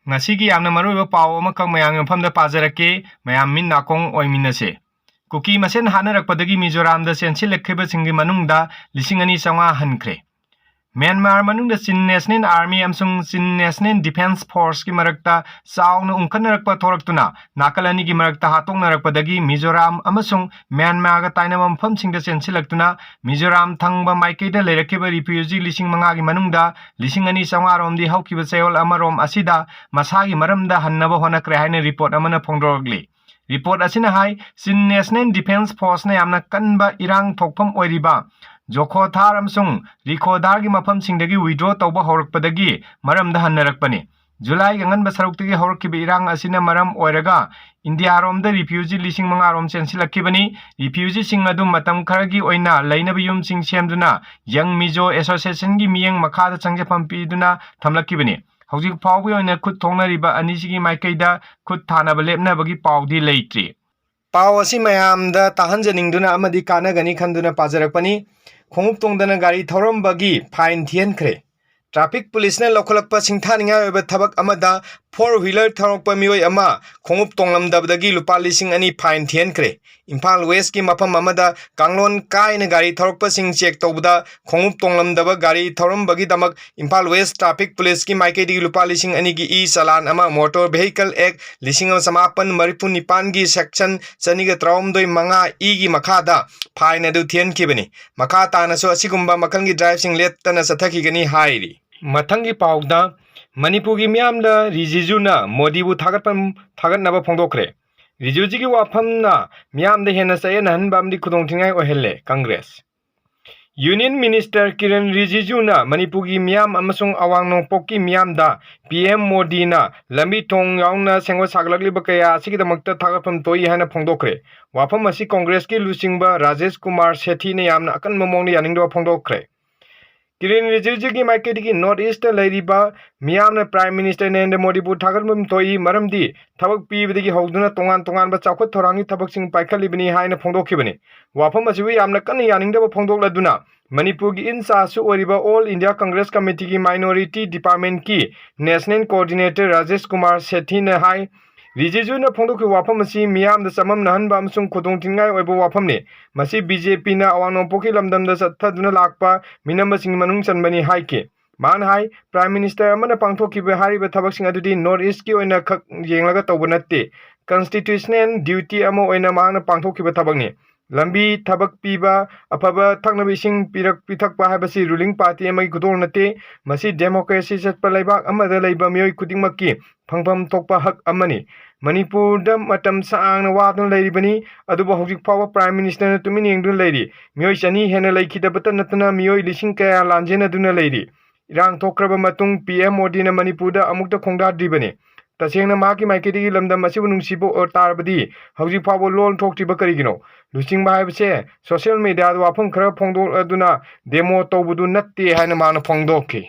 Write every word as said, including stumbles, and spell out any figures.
ꯉꯁꯤꯒꯤ ꯌꯥꯝꯅ ꯃꯔꯨꯑꯣꯏꯕ ꯄꯥꯎ ꯑꯃꯈꯛ ꯃꯌꯥꯝꯒꯤ ꯃꯐꯝꯗ ꯄꯥꯖꯔꯛꯀꯦ꯫ ꯃꯌꯥꯝ ꯃꯤꯠ ꯅꯥꯀꯣꯡ ꯑꯣꯏꯃꯤꯟꯅꯁꯦ꯫ ꯀꯨꯀꯤ ꯃꯁꯦꯟ ꯍꯥꯠꯅꯔꯛꯄꯗꯒꯤ ꯃꯤꯖꯣꯔꯥꯝꯗ ꯆꯦꯟꯁꯤꯜꯂꯛꯈꯤꯕꯁꯤꯡꯒꯤ ꯃꯅꯨꯡꯗ ꯂꯤꯁꯤꯡ ꯑꯅꯤ ꯆꯥꯝꯃꯉꯥ ꯍꯟꯈ꯭ꯔꯦ꯫ ꯃ꯭ꯌꯥꯟꯃꯥꯔ ꯃꯅꯨꯡꯗ ꯆꯤꯟ ꯅꯦꯁꯅꯦꯜ ꯑꯥꯔꯃꯤ ꯑꯃꯁꯨꯡ ꯆꯤꯟ ꯅꯦꯁꯅꯦꯜ ꯗꯤꯐꯦꯟꯁ ꯐꯣꯔꯁꯀꯤ ꯃꯔꯛꯇ ꯆꯥꯎꯅ ꯎꯪꯈꯠꯅꯔꯛꯄ ꯊꯣꯔꯛꯇꯨꯅ ꯅꯥꯀꯜ ꯑꯅꯤꯒꯤ ꯃꯔꯛꯇ ꯍꯥꯠꯇꯣꯛꯅꯔꯛꯄꯗꯒꯤ ꯃꯤꯖꯣꯔꯥꯝ ꯑꯃꯁꯨꯡ ꯃ꯭ꯌꯥꯟꯃꯥꯔꯒ ꯇꯥꯏꯅꯕ ꯃꯐꯝꯁꯤꯡꯗ ꯆꯦꯟꯁꯤꯜꯂꯛꯇꯨꯅ ꯃꯤꯖꯣꯔꯥꯝ ꯊꯪꯕ ꯃꯥꯏꯀꯩꯗ ꯂꯩꯔꯛꯈꯤꯕ ꯔꯤꯐ꯭ꯌꯨꯖꯤ ꯂꯤꯁꯤꯡ ꯃꯉꯥꯒꯤ ꯃꯅꯨꯡꯗ ꯂꯤꯁꯤꯡ ꯑꯅꯤ ꯆꯥꯝꯃꯉꯥ ꯔꯣꯝꯗꯤ ꯍꯧꯈꯤꯕ ꯆꯌꯣꯜ ꯑꯃꯔꯣꯝ ꯑꯁꯤꯗ ꯃꯁꯥꯒꯤ ꯃꯔꯝꯗ ꯍꯟꯅꯕ ꯍꯣꯠꯅꯈ꯭ꯔꯦ ꯍꯥꯏꯅ ꯔꯤꯄꯣꯔꯠ ꯑꯃꯅ ꯐꯣꯡꯗꯣꯔꯛꯂꯤ꯫ ꯔꯤꯄꯣꯔꯠ ꯑꯁꯤꯅ ꯍꯥꯏ, ꯆꯤꯟ ꯅꯦꯁꯅꯦꯜ ꯗꯤꯐꯦꯟꯁ ꯐꯣꯔꯁꯅ ꯌꯥꯝꯅ ꯀꯟꯕ ꯏꯔꯥꯡ ꯊꯣꯛꯐꯝ ꯑꯣꯏꯔꯤꯕ ꯖꯣꯈꯣꯊꯥꯔ ꯑꯃꯁꯨꯡ ꯔꯤꯈꯣꯗꯥꯔꯒꯤ ꯃꯐꯝꯁꯤꯡꯗꯒꯤ ꯋꯤꯗ꯭ꯔꯣ ꯇꯧꯕ ꯍꯧꯔꯛꯄꯗꯒꯤ ꯃꯔꯝꯗ ꯍꯟꯅꯔꯛꯄꯅꯤ꯫ ꯖꯨꯂꯥꯏꯒꯤ ꯑꯉꯟꯕ ꯁꯔꯨꯛꯇꯒꯤ ꯍꯧꯔꯛꯈꯤꯕ ꯏꯔꯥꯡ ꯑꯁꯤꯅ ꯃꯔꯝ ꯑꯣꯏꯔꯒ ꯏꯟꯗꯤꯌꯥꯔꯣꯝꯗ ꯔꯤꯐ꯭ꯌꯨꯖꯤ ꯂꯤꯁꯤꯡ ꯃꯉꯥ ꯔꯣꯝ ꯆꯦꯟꯁꯤꯜꯂꯛꯈꯤꯕꯅꯤ꯫ ꯔꯤꯐ꯭ꯌꯨꯖꯤꯁꯤꯡ ꯑꯗꯨ ꯃꯇꯝ ꯈꯔꯒꯤ ꯑꯣꯏꯅ ꯂꯩꯅꯕ ꯌꯨꯝꯁꯤꯡ ꯁꯦꯝꯗꯨꯅ ꯌꯪ ꯃꯤꯖꯣ ꯑꯦꯁꯣꯁꯤꯌꯦꯁꯟꯒꯤ ꯃꯤꯠꯌꯦꯡ ꯃꯈꯥꯗ ꯆꯪꯖꯐꯝ ꯄꯤꯗꯨꯅ ꯊꯝꯂꯛꯈꯤꯕꯅꯤ꯫ ꯍꯧꯖꯤꯛ ꯐꯥꯎꯕꯒꯤ ꯑꯣꯏꯅ ꯈꯨꯠ ꯊꯣꯛꯅꯔꯤꯕ ꯑꯅꯤꯁꯤꯒꯤ ꯃꯥꯏꯀꯩꯗ ꯈꯨꯠ ꯊꯥꯅꯕ ꯂꯦꯞꯅꯕꯒꯤ ꯄꯥꯎꯗꯤ ꯂꯩꯇ꯭ꯔꯤ꯫ ꯄꯥꯎ ꯑꯁꯤ ꯃꯌꯥꯝꯗ ꯇꯥꯍꯟꯖꯅꯤꯡꯗꯨꯅ ꯑꯃꯗꯤ ꯀꯥꯟꯅꯒꯅꯤ ꯈꯟꯗꯨꯅ ꯄꯥꯖꯔꯛꯄꯅꯤ꯫ ꯈꯣꯡꯎꯞ ꯇꯣꯡꯗꯅ ꯒꯥꯔꯤ ꯊꯧꯔꯝꯕꯒꯤ ꯐꯥꯏꯟ ꯊꯤꯍꯟꯈ꯭ꯔꯦ꯫ ꯇ꯭ꯔꯥꯐꯤꯛ ꯄꯨꯂꯤꯁꯅ ꯂꯧꯈꯠꯂꯛꯄ ꯁꯤꯡꯊꯥꯅꯤꯡꯉꯥꯏ ꯑꯣꯏꯕ ꯊꯕꯛ ꯑꯃꯗ ꯐꯣꯔ ꯋꯤꯂꯔ ꯊꯧꯔꯛꯄ ꯃꯤꯑꯣꯏ ꯑꯃ ꯈꯣꯡꯎꯞ ꯇꯣꯡꯂꯝꯗꯕꯗꯒꯤ ꯂꯨꯄꯥ ꯂꯤꯁꯤꯡ ꯑꯅꯤ ꯐꯥꯏꯟ ꯊꯤꯍꯟꯈ꯭ꯔꯦ꯫ ꯏꯝꯐꯥꯜ ꯋꯦꯁꯀꯤ ꯃꯐꯝ ꯑꯃꯗ ꯀꯥꯡꯂꯣꯟ ꯀꯥꯏꯅ ꯒꯥꯔꯤ ꯊꯧꯔꯛꯄꯁꯤꯡ ꯆꯦꯛ ꯇꯧꯕꯗ ꯈꯣꯡꯎꯞ ꯇꯣꯡꯂꯝꯗꯕ ꯒꯥꯔꯤ ꯊꯧꯔꯝꯕꯒꯤꯗꯃꯛ ꯏꯝꯐꯥꯜ ꯋꯦꯁ ꯇ꯭ꯔꯥꯐꯤꯛ ꯄꯨꯂꯤꯁꯀꯤ ꯃꯥꯏꯀꯩꯗꯒꯤ ꯂꯨꯄꯥ ꯂꯤꯁꯤꯡ ꯑꯅꯤꯒꯤ ꯏ ꯆꯂꯥꯟ ꯑꯃ ꯃꯣꯇꯣꯔ ꯚꯦꯍꯤꯀꯜ ꯑꯦꯛ ꯂꯤꯁꯤꯡ ꯑꯃ ꯆꯃꯥꯄꯟ ꯃꯔꯤꯐꯨ ꯅꯤꯄꯥꯟꯒꯤ ꯁꯦꯛꯁꯟ ꯆꯅꯤꯒ ꯇꯔꯥꯍꯨꯝꯗꯣꯏ ꯃꯉꯥ ꯏꯒꯤ ꯃꯈꯥꯗ ꯐꯥꯏꯟ ꯑꯗꯨ ꯊꯤꯍꯟꯈꯤꯕꯅꯤ꯫ ꯃꯈꯥ ꯇꯥꯅꯁꯨ ꯑꯁꯤꯒꯨꯝꯕ ꯃꯈꯜꯒꯤ ꯗ꯭ꯔꯥꯏꯚꯁꯤꯡ ꯂꯦꯞꯇꯅ ꯆꯠꯊꯈꯤꯒꯅꯤ ꯍꯥꯏꯔꯤ꯫ ꯃꯊꯪꯒꯤ ꯄꯥꯎꯗ ꯃꯅꯤꯄꯨꯔꯒꯤ ꯃꯤꯌꯥꯝꯗ ꯔꯤꯖꯤꯖꯨꯅ ꯃꯣꯗꯤꯕꯨ ꯊꯥꯒꯠꯐꯝ ꯊꯥꯒꯠꯅꯕ ꯐꯣꯡꯗꯣꯛꯈ꯭ꯔꯦ꯫ ꯔꯤꯖꯤꯖꯨꯒꯤ ꯋꯥꯐꯝꯅ ꯃꯤꯌꯥꯝꯗ ꯍꯦꯟꯅ ꯆꯌꯦꯠꯅꯍꯟꯕ ꯑꯃꯗꯤ ꯈꯨꯗꯣꯡꯊꯤꯅꯤꯡꯉꯥꯏ ꯑꯣꯏꯍꯜꯂꯦ꯫ ꯀꯪꯒ꯭ꯔꯦꯁ꯫ ꯌꯨꯅꯤꯌꯟ ꯃꯤꯅꯤꯁꯇꯔ ꯀꯤꯔꯟ ꯔꯤꯖꯤꯖꯨꯅ ꯃꯅꯤꯄꯨꯔꯒꯤ ꯃꯤꯌꯥꯝ ꯑꯃꯁꯨꯡ ꯑꯋꯥꯡ ꯅꯣꯡꯄꯣꯛꯀꯤ ꯃꯤꯌꯥꯝꯗ ꯄꯤ ꯑꯦꯝ ꯃꯣꯗꯤꯅ ꯂꯝꯕꯤ ꯊꯣꯡ ꯌꯥꯎꯅ ꯁꯦꯝꯒꯠ ꯁꯥꯒꯠꯂꯛꯂꯤꯕ ꯀꯌꯥ ꯑꯁꯤꯒꯤꯗꯃꯛꯇ ꯊꯥꯒꯠꯐꯝ ꯊꯣꯛꯏ ꯍꯥꯏꯅ ꯐꯣꯡꯗꯣꯛꯈ꯭ꯔꯦ꯫ ꯋꯥꯐꯝ ꯑꯁꯤ ꯀꯣꯡꯒ꯭ꯔꯦꯁꯀꯤ ꯂꯨꯆꯤꯡꯕ ꯔꯥꯖꯦꯁ ꯀꯨꯃꯥꯔ ꯁꯦꯊꯤꯅ ꯌꯥꯝꯅ ꯑꯀꯟꯕ ꯃꯑꯣꯡꯗ ꯌꯥꯅꯤꯡꯗꯕ ꯐꯣꯡꯗꯣꯛꯈ꯭ꯔꯦ꯫ ꯀꯤꯔꯦꯟ ꯔꯤꯖꯤꯖꯨꯒꯤ ꯃꯥꯏꯀꯩꯗꯒꯤ ꯅꯣꯔꯠ ꯏꯁꯇ ꯂꯩꯔꯤꯕ ꯃꯤꯌꯥꯝꯅ ꯄ꯭ꯔꯥꯏꯝ ꯃꯤꯅꯤꯁꯇꯔ ꯅꯔꯦꯟꯗ꯭ꯔ ꯃꯣꯗꯤꯕꯨ ꯊꯥꯒꯠꯐꯝ ꯊꯣꯛꯏ, ꯃꯔꯝꯗꯤ ꯊꯕꯛ ꯄꯤꯕꯗꯒꯤ ꯍꯧꯗꯨꯅ ꯇꯣꯉꯥꯟ ꯇꯣꯉꯥꯟꯕ ꯆꯥꯎꯈꯠ ꯊꯧꯔꯥꯡꯒꯤ ꯊꯕꯛꯁꯤꯡ ꯄꯥꯏꯈꯠꯂꯤꯕꯅꯤ ꯍꯥꯏꯅ ꯐꯣꯡꯗꯣꯛꯈꯤꯕꯅꯤ꯫ ꯋꯥꯐꯝ ꯑꯁꯤꯕꯨ ꯌꯥꯝꯅ ꯀꯟꯅ ꯌꯥꯅꯤꯡꯗꯕ ꯐꯣꯡꯗꯣꯛꯂꯗꯨꯅ ꯃꯅꯤꯄꯨꯔꯒꯤ ꯏꯟ ꯆꯥꯔꯖꯁꯨ ꯑꯣꯏꯔꯤꯕ All India Congress Committeeꯒꯤ Minority Departmentꯀꯤ National Coordinator Rajesh Kumar ꯁꯦꯊꯤꯅ ꯍꯥꯏ, ꯔꯤꯖꯤꯖꯨꯅ ꯐꯣꯡꯗꯣꯛꯈꯤꯕ ꯋꯥꯐꯝ ꯑꯁꯤ ꯃꯤꯌꯥꯝꯗ ꯆꯃꯝꯅꯍꯟꯕ ꯑꯃꯁꯨꯡ ꯈꯨꯗꯣꯡꯊꯤꯅꯤꯡꯉꯥꯏ ꯑꯣꯏꯕ ꯋꯥꯐꯝꯅꯤ꯫ ꯃꯁꯤ BJPꯅ ꯑꯋꯥꯡ ꯅꯣꯡꯄꯣꯛꯀꯤ ꯂꯝꯗꯝꯗ ꯆꯠꯊꯗꯨꯅ ꯂꯥꯛꯄ ꯃꯤꯅꯝꯕꯁꯤꯡꯒꯤ ꯃꯅꯨꯡ ꯆꯟꯕꯅꯤ ꯍꯥꯏꯈꯤ꯫ ꯃꯍꯥꯛꯅ ꯍꯥꯏ, Prime Minister ꯑꯃꯅ ꯄꯥꯡꯊꯣꯛꯈꯤꯕ ꯍꯥꯏꯔꯤꯕ ꯊꯕꯛꯁꯤꯡ ꯑꯗꯨꯗꯤ North Eastꯀꯤ ꯑꯣꯏꯅ ꯈꯛ ꯌꯦꯡꯂꯒ ꯇꯧꯕ ꯅꯠꯇꯦ, constitutional duty ꯑꯃ ꯑꯣꯏꯅ ꯃꯍꯥꯛꯅ ꯄꯥꯡꯊꯣꯛꯈꯤꯕ ꯊꯕꯛꯅꯤ꯫ ꯂꯝꯕꯤ, ꯊꯕꯛ ꯄꯤꯕ, ꯑꯐꯕ ꯊꯛꯅꯕ ꯏꯁꯤꯡ ꯄꯤꯔꯛ-, ꯄꯤꯊꯛꯄ ꯍꯥꯏꯕꯁꯤ ruling party ꯑꯃꯒꯤ ꯈꯨꯗꯣꯜ ꯅꯠꯇꯦ, ꯃꯁꯤ democracy ꯆꯠꯄ ꯂꯩꯕꯥꯛ ꯑꯃꯗ ꯂꯩꯕ ꯃꯤꯑꯣꯏ ꯈꯨꯗꯤꯡꯃꯛꯀꯤ ꯐꯪꯐꯝ ꯊꯣꯛꯄ ꯍꯛ ꯑꯃꯅꯤ꯫ ꯃꯅꯤꯄꯨꯔꯗ ꯃꯇꯝ ꯁꯥꯡꯅ ꯋꯥꯗꯨꯅ ꯂꯩꯔꯤꯕꯅꯤ, ꯑꯗꯨꯕꯨ ꯍꯧꯖꯤꯛ ꯐꯥꯎꯕ Prime Ministerꯅ ꯇꯨꯃꯤꯟ ꯌꯦꯡꯗꯨꯅ ꯂꯩꯔꯤ꯫ ꯃꯤꯑꯣꯏ ꯆꯅꯤ ꯍꯦꯟꯅ ꯂꯩꯈꯤꯗꯕꯇ ꯅꯠꯇꯅ ꯃꯤꯑꯣꯏ ꯂꯤꯁꯤꯡ ꯀꯌꯥ ꯂꯥꯟꯖꯦꯟꯅꯗꯨꯅ ꯂꯩꯔꯤ꯫ ꯏꯔꯥꯡ ꯊꯣꯛꯈ꯭ꯔꯕ ꯃꯇꯨꯡ PM ꯃꯣꯗꯤꯅ ꯃꯅꯤꯄꯨꯔꯗ ꯑꯃꯨꯛꯇ ꯈꯣꯡꯗꯥꯗ꯭ꯔꯤꯕꯅꯤ꯫ ꯇꯁꯦꯡꯅ ꯃꯍꯥꯛꯀꯤ ꯃꯥꯏꯀꯩꯗꯒꯤ ꯂꯝꯗꯝ ꯑꯁꯤꯕꯨ ꯅꯨꯡꯁꯤꯕ ꯑꯣꯏ ꯇꯥꯔꯕꯗꯤ ꯍꯧꯖꯤꯛ ꯐꯥꯎꯕ ꯂꯣꯟ ꯊꯣꯛꯇ꯭ꯔꯤꯕ ꯀꯔꯤꯒꯤꯅꯣ? ꯂꯨꯆꯤꯡꯕ ꯍꯥꯏꯕꯁꯦ social mediaꯗ ꯋꯥꯐꯝ ꯈꯔ ꯐꯣꯡꯗꯣꯛꯂꯗꯨꯅ demo ꯇꯧꯕꯗꯨ ꯅꯠꯇꯦ ꯍꯥꯏꯅ ꯃꯥꯅ ꯐꯣꯡꯗꯣꯛꯈꯤ꯫